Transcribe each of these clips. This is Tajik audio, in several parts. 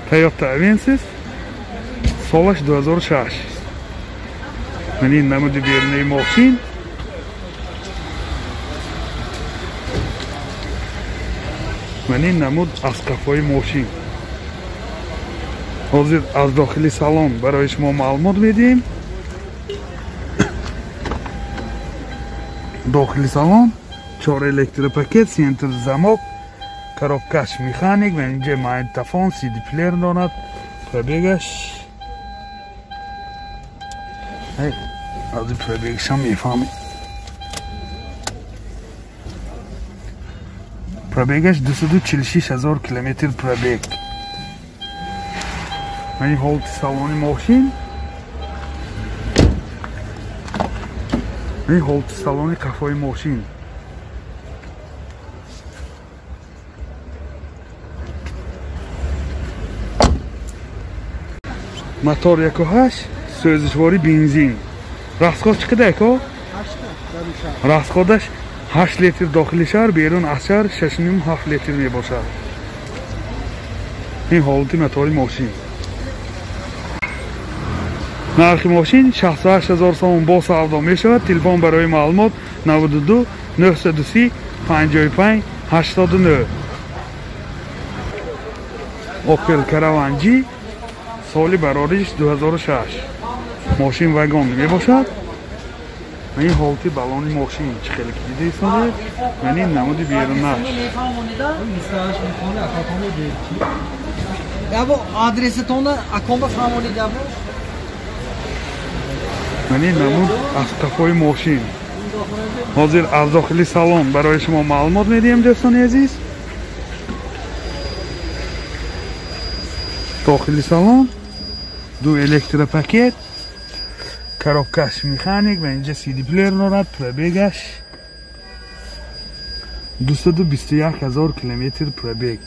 Toyota Avensis солаш 2006. Ман ин намуди берунаи мошин. Ман ин намуд аз қафои мошин. Ҳозир аз дохили салон барои шумо маълумот медиҳем. Дохили салон 4 электропакет, центр замок, коробкаш механик ва инҷа магнитофон, CD плеер дорад. Пробегаш аз пробегашам мефаҳмед. Пробегаш 246 000 километр пробег. Ман ҳолати салони мошин. Ман ҳолати салони қафои мошин. Мотор 1.8, сӯзишворӣ бензин. Расход чӣ қадар ако? Расходаш 8 литр дохили шаҳр, берун аз шаҳр 6.5 литр мебошад. Ин ҳолати мотори мошин. Нархи мошин 68 000 сомон бо савдо мешавад. Телефон барои маълумот 92 930 55 89. Opel Caravan G соли барориш 2006. Мошин вагон мебошад. Ин ҳолати балони мошин чӣ хеле ки дидед, ман ин намуди берунаш. Ман ин намуд аз қафои мошин. Ҳозир аз дохили салон барои шумо маълумот медиҳем, дӯстони азиз. Дохили салон ду электропакет, коробкаш механик ва инҷа CD плеер дорад. Пробегаш 221 000 километр пробег.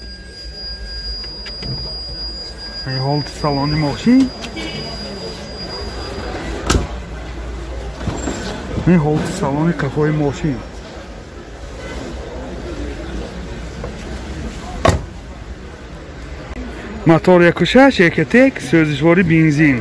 Ин ҳолати салони мошин. Ин ҳолати салони қафои мошин. Мотор 1.6 Ecotec, сӯзишворӣ бензин.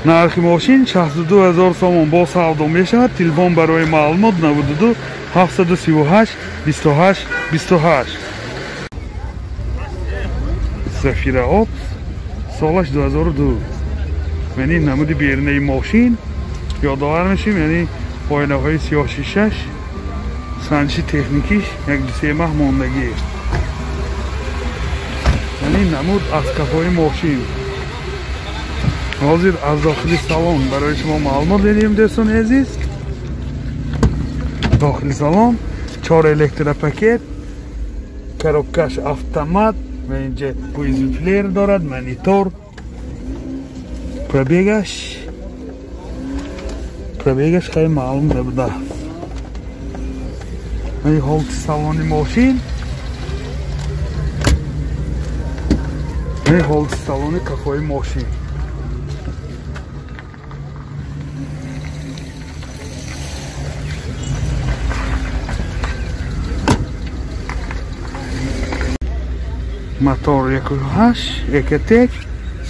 Нархи мошин 62 000 сомон бо савдо мешавад. Телефон барои маълумот 92 738 28 28. Зафира Опс солаш 2002. Ман ин намуди берунаи мошин ёдовар мешем, яъне оинаҳои сиёҳшишаш, санҷиши техникиш 1-3 маҳ мондагӣ. Ман ин намуд аз қафои мошин. Ҳозир аз дохили салон барои шумо маълумот медиҳем, дӯстони азиз. Дохили салон 4 электропакет, коробкаш автомат ва инҷа USB плеер дорад, монитор. Пробегаш хеле маълум набуда. Ин ҳолати салони мошин. Ин ҳолати салони қафои мошин. Мотор 1.8 Ecotec,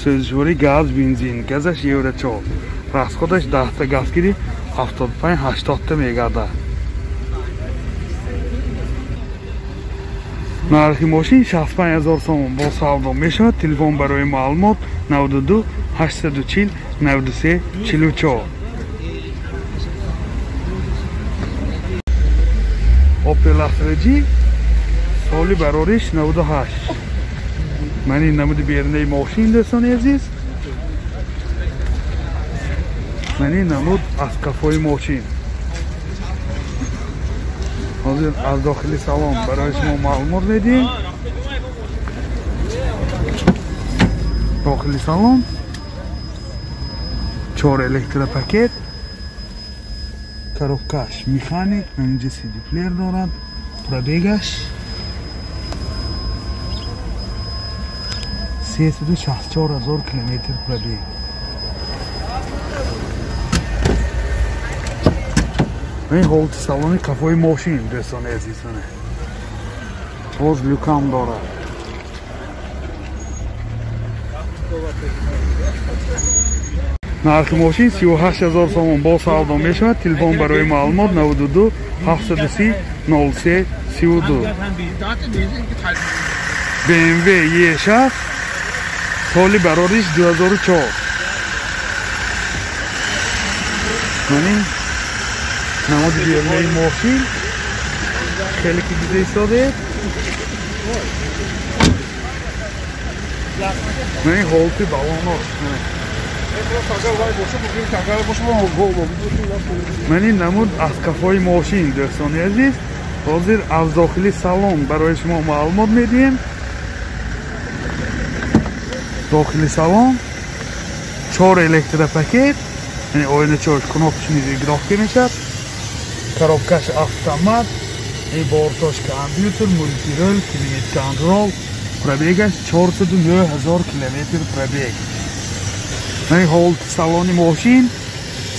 сӯзишворӣ газ бензин, газаш евро 4. Расходаш 10 та газ гири 75-80 та мегардад. Нархи мошин 65 000 сомон бо савдо мешавад. Телефон барои маълумот 92 840 93 44. Opel Astra G соли барориш 98. Ман ин намуди берунаи мошин, дӯстони азиз. Ман ин намуд аз қафои мошин. Ҳозир аз дохили салон барои шумо маълумот медиҳем. Дохили салон 4 электропакет, коробкаш механик, инҷа CD плеер дорад. Пробегаш 364 000 километр пробег. Ин ҳолати салони қафои мошин, дӯстони азиз. Боз люкам дорад. Нархи мошин 38 000 сомон бо савдо мешавад. Телефон барои маълумот 92 730 03 32. BMW E6 соли барориш 2004. Ман намуди BMW мошин хеле ки дида истодед. Ман ҳолати балонош. Ман ин намуд аз қафои мошин, дӯстони азиз. Ҳозир аз дохили салон барои шумо маълумот медиҳем. Дохили салон 4 электропакет, яъне оиначаҳош кнопочный игровка мешавад. Коробкаш автомат, ин бортош компютер, мультирол, климат-контрол, пробегаш 409 000 километр пробег. Ин ҳолати салони мошин,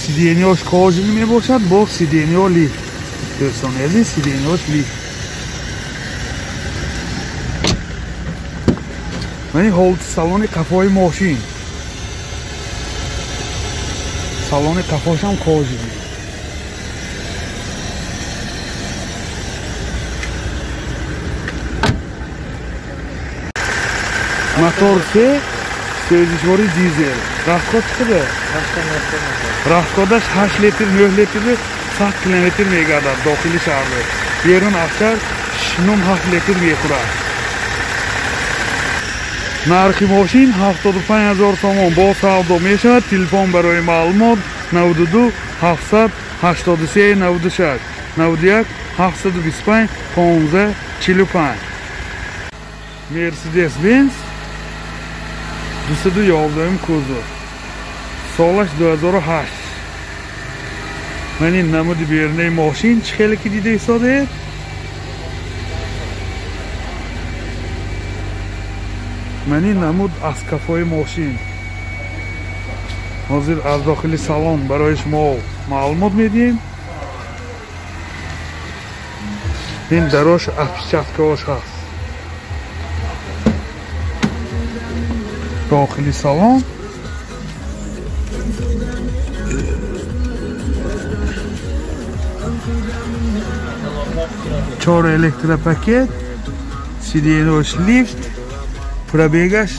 сиденьяш кожаный мебошад, бо сиденья лифт. Дӯстони азиз, сиденьяш лифт. Ин ҳолати салони қафои мошин. Салони қафошам кожаный. Мотор се, сӯзишвори дизел. Расход чӣ қадар? Расходаш 8 литр, 9 литр, 100 километр мегардад дохили шаҳр. Берун аз шаҳр 9-7 литр мехӯрад. Нархи мошин 75 000 сомон бо савдо мешавад. Телефон барои маълумот 92 783 96 91 725 15 45. Mercedes-Benz 211 кузов. Солаш 2008. Ман ин намуди берунаи мошин чӣ хеле ки дида истодед. Ман ин намуд аз қафои мошин. Ҳозир аз дохили салон барои шумо маълумот медиҳем. Ин дарош отпечаткаош ҳаст. Дохили салон чор электропакет, сиденьяш лифт, пробегаш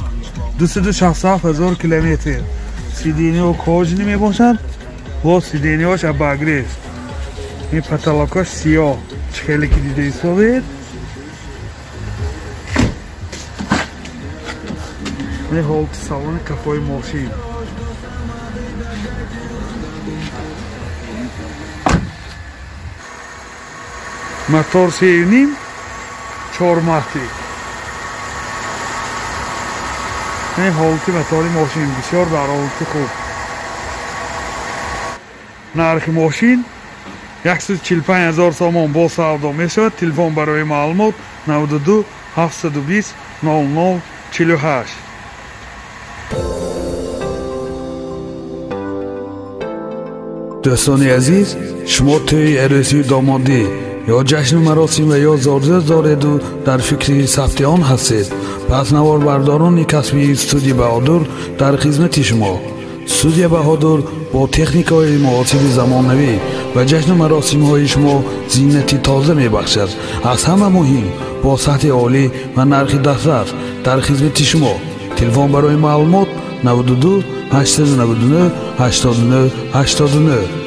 267 000 километр. Сиденья кожаный мебошад, бо сиденьяш обогрев. Ин потолокаш сиёҳ, чӣ хеле ки дида истодед. Ин ҳолати салони қафои мошин. Мотор 3,5, 4 матик. Ин ҳолати мотори мошин бисёр дар ҳолати хуб. Нархи мошин 145 000 сомон бо савдо мешавад. Телефон барои маълумот 92 720 00 48. Дӯстони азиз, шумо тӯи арӯсию домодӣ ё ҷашну маросим ва ё зорзӯз дореду дар фикри сабти он ҳастед, пас наворбардорони касбии студия Баҳодур дар хизмати шумо. Студия Баҳодур бо техникаҳои муосири замонавӣ ва ҷашну маросимҳои шумо зинати тоза мебахшад. Аз ҳама муҳим, бо сатҳи олӣ ва нархи дастрас дар хизмати шумо. Телефон барои маълумот 92 899 89 89.